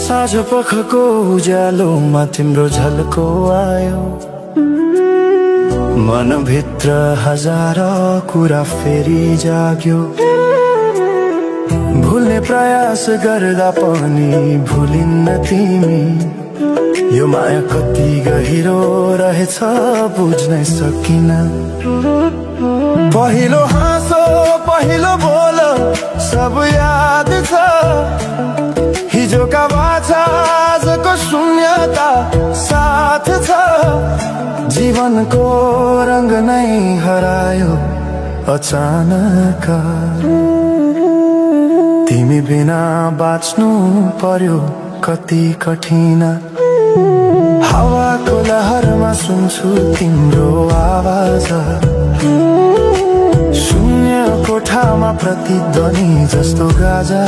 साँझ पखको उज्यालोमा तिम्रो झल्को आयो, मनभित्र हजार कुरा फेरि जाग्यो। भुल्ने प्रयास गर्दा पनि भुलिन्न तिमी, यो माया कति गहिरो रहेछ बुझ्नै सकिन। पहिलो हाँसो पहिलो बोल सब याद छ, हिजोका बाछा आजको शून्यता साथ छ। जीवनको रंग नै हरायो अचानक, तिमी बिना बाँच्नु पर्यो कति कठिन। हावाको लहरमा सुन्छु तिम्रो आवाज, शून्य कोठामा प्रतिध्वनि जस्तो गाजा।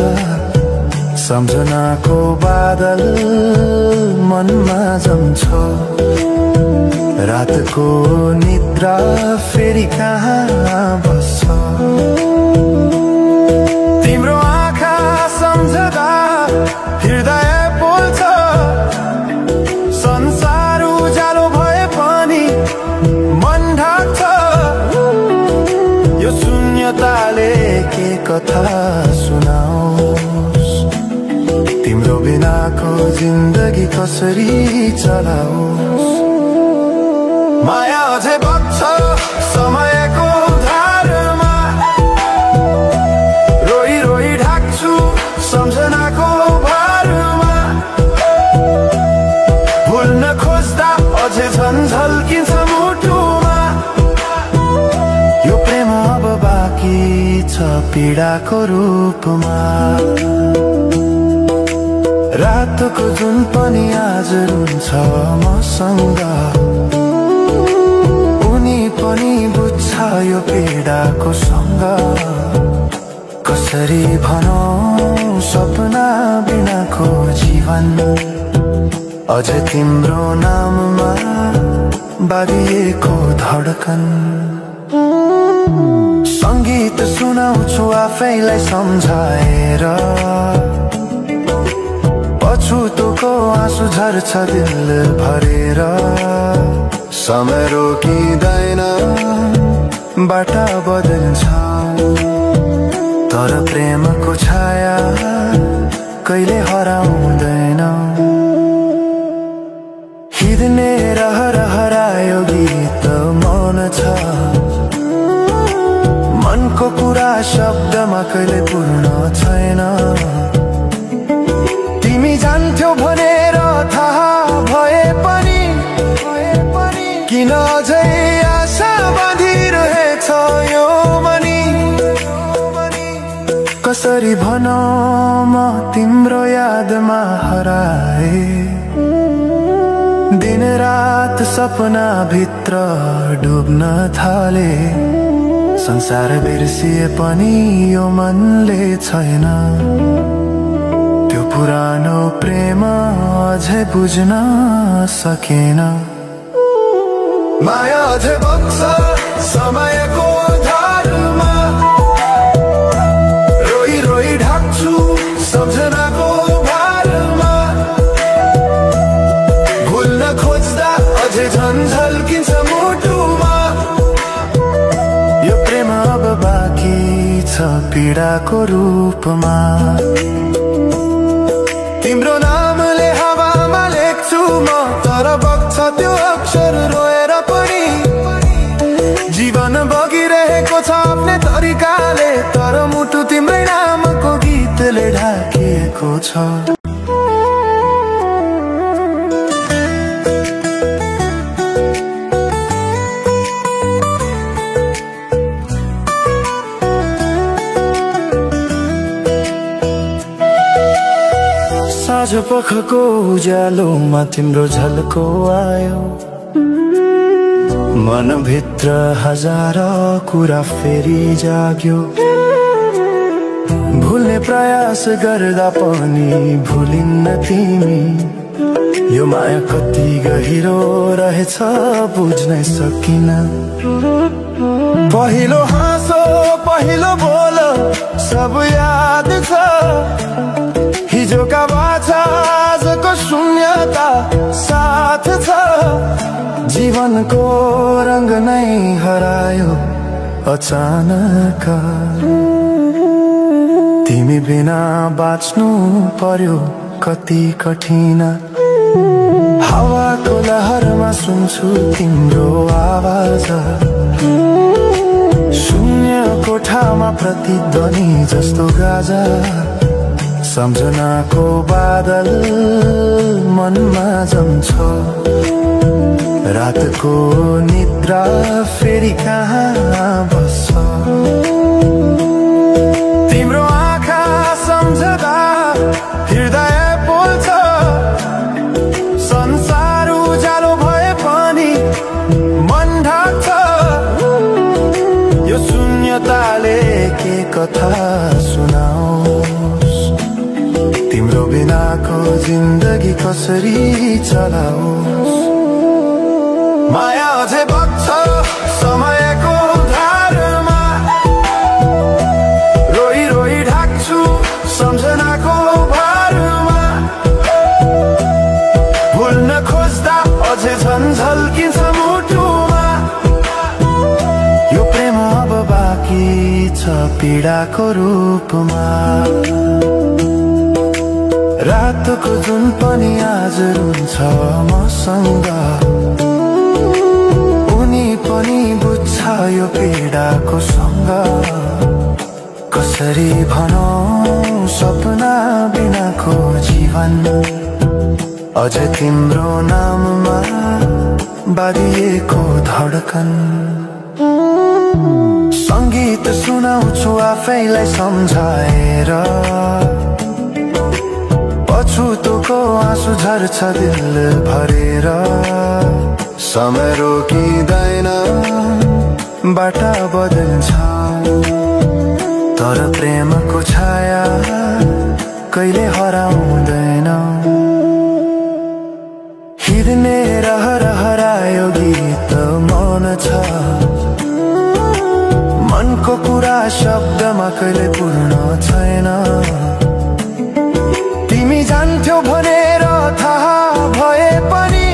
सम्झनाको बादल मनमा जम्छ, रातको निद्रा फेरि कहाँ बस्छ। तिम्रो आँखा सम्झदा हृदय पोल्छ, संसार उज्यालो भए पनि मन ढाक्छ। यो शून्यताले के कथा सुनाओस्, तिम्रो बिनाको जिन्दगी कसरी चलाओस्। माया अझै बग्छ समयको धारमा, रोई रोई ढाक्छु सम्झनाको भारमा। भुल्न खोज्दा अझै झन् झल्किन्छ मुटुमा, यो प्रेम अब बाँकी छ पीडाको रूपमा। रातको जुन पनि आज रुन्छ मसँग, उनी पनि बुझ्छ यो पीडाको सँग। कसरी भनौं सपना बिनाको जीवन, अझ तिम्रो नाममा बाँधिएको धडकन। संगीत सुनाउँछु आफैलाई सम्झाएर, पछुतोको आँसु झर्छ दिल भरेर। समय रोकिँदैन बाटा बदल्छ, तर प्रेमको छाया कहिले हराउँदैन। हिँड्ने रहर हरायो गीत मौन छ, मनको कुरा शब्दमा कहिले पूर्ण छैन। तिमी जान्थ्यौ भनेर थाहा भए पनि किन अझै आशा बाँधिरहेछ यो मनी। कसरी भनौं म तिम्रो यादमा हराए, दिन रात सपना भित्र डुब्न थाले। संसार बिर्सिए पनि यो मनले छैन, त्यो पुरानो प्रेम अझै बुझ्न सकेन। माया अझै बग्छ समयको धारमा, रोई रोई ढाक्छु सम्झनाको भारमा। भुल्न खोज्दा अझै झन् झल्किन्छ मुटुमा, यो प्रेम अब बाँकी छ पीडाको रूपमा। तिम्रो नामले हावामा लेख्छु म, तर बग्छ त्यो अक्षर रोएर पनि। जीवन बगिरहेको छ आफ्नै तरिकाले, तर मुटु तिम्रै नामको गीतले ढाकिएको छ। साँझ पखको उज्यालोमा तिम्रो झल्को आयो, मनभित्र हजार कुरा फेरि जाग्यो। भुल्ने प्रयास गर्दा पनि भुलिन्न तिमी, यो माया कति गहिरो रहेछ बुझ्नै सकिन। पहिलो हाँसो पहिलो बोल सब याद छ, हिजोका बाछा शून्यता साथ छ। जीवनको रंग नै हरायो अचानक। तिमी बिना बाँच्नु पर्यो कति कठिन। हावाको लहरमा सुन्छु तिम्रो आवाज। शून्य कोठामा प्रतिध्वनि जस्तो गाजा। सम्झनाको बादल मनमा जम्छ। रातको निद्रा फेरि कहाँ बस्छ। तिम्रो आँखा सम्झदा हृदय पोल्छ। संसार उज्यालो भए पनि मन ढाक्छ। यो शून्यताले के कथा सुनाओस्। तिम्रो बिनाको जिन्दगी कसरी चलाओस्। माया अझै बग्छ समयको धारमा। रोई रोई ढाक्छु सम्झनाको भारमा। भुल्न खोज्दा अझै झन् झल्किन्छ मुटुमा। यो प्रेम अब बाँकी छ पीडाको रूपमा। रातको जुन पनि आज रुन्छ मसँग। उनी पनि बुझ्छ यो पीडाको सँग। कसरी भनौं सपना बिनाको जीवन। अझ तिम्रो नाममा बाँधिएको धडकन। संगीत सुनाउँछु आफैलाई सम्झाएर। पछुतोको आँसु झर्छ दिल भरेर। समय रोकिँदैन बाटा बदल्छ। तर प्रेमको छाया कहिले हराउँदैन। हिँड्ने रहर हरायो गीत मन छ। मनको कुरा शब्दमा कहिले पूर्ण छैन। तिमी जान्थ्यौ भनेर थाहा भए पनि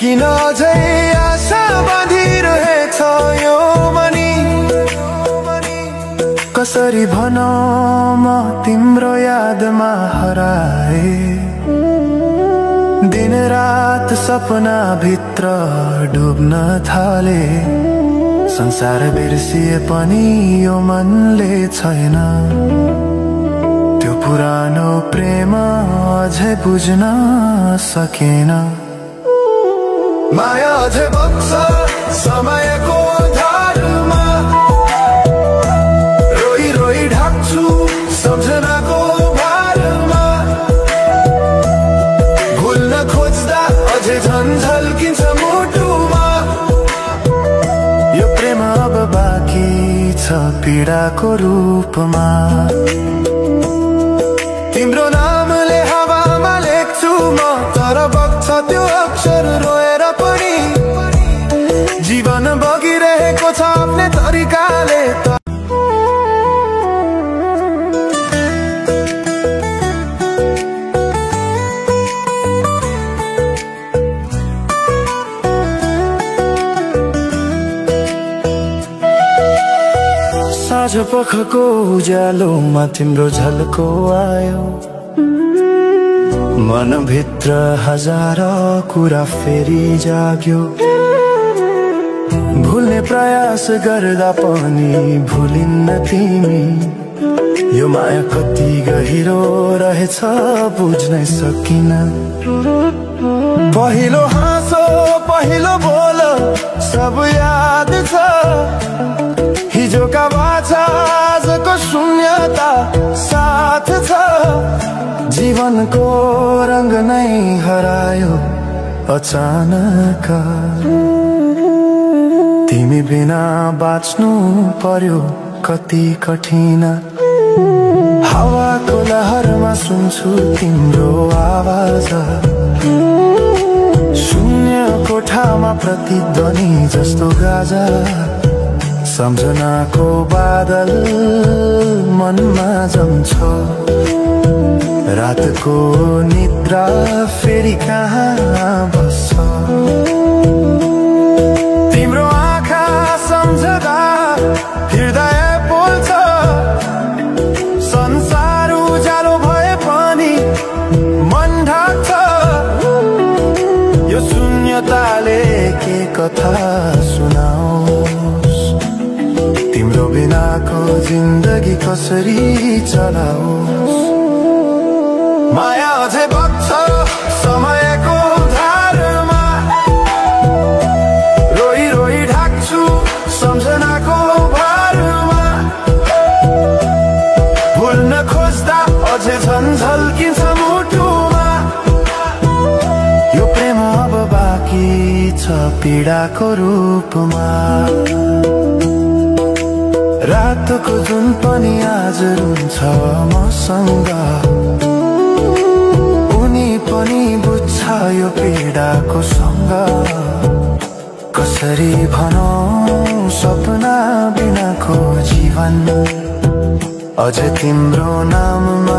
किन अझै आशा बाँधिरहेछ यो मनी। कसरी भनौं म तिम्रो यादमा हराए। दिन रात सपना भित्र डुब्न थाले। संसार बिर्सिए पनि यो मनले छैन। त्यो पुरानो प्रेम अझै बुझ्न सकेन। माया अझै बग्छ समयको धारमा। रोई रोई ढाक्छु सम्झनाको भारमा। भुल्न खोज्दा अझै झन् झल्किन्छ मुटुमा। यो प्रेम अब बाँकी छ पीडाको रूपमा। तिम्रो नामले हावामा लेख्छु म। तर बग्छ त्यो अक्षर रोएर पनि। जीवन बगिरहेको छ आफ्नै तरिकाले। साँझ पखको उज्यालोमा तिम्रो झल्को आयो। मनभित्र हजार कुरा फेरि जाग्यो। भुल्ने प्रयास गर्दा पनि भुलिन्न तिमी। यो माया कति गहिरो रहेछ बुझ्नै सकिन। पहिलो हाँसो पहिलो बोल सब याद छ। हिजोका बाछा आजको शून्यता साथ छ। जीवनको रंग नै हरायो अचानक। तिमी बिना बाँच्नु पर्यो कति कठिन। हावाको लहरमा सुन्छु तिम्रो आवाज। शून्य कोठामा प्रतिध्वनि जस्तो गाजा। सम्झनाको बादल मनमा जम्छ। रातको निद्रा फेरि कहाँ बस्छ। तिम्रो आँखा सम्झदा हृदय बोल्छ, संसार उज्यालो भए पनि मन ढाक्छ। यो शून्यताले के कथा सुनाओस्, तिम्रो बिनाको जिन्दगी कसरी चलाओस्। माया अझै बग्छ समयको धारमा, रोई रोई ढाक्छु सम्झनाको भारमा। भुल्न खोज्दा अझै झल्किन्छ मुटुमा। यो प्रेम अब बाँकी छ पीडाको रूपमा। रातको जुन पनि आज रुन्छ मसँग, उनी पनि बुझ्छ यो पीडाको सँग। कसरी भनौं सपना बिनाको जीवन, अझ तिम्रो नाममा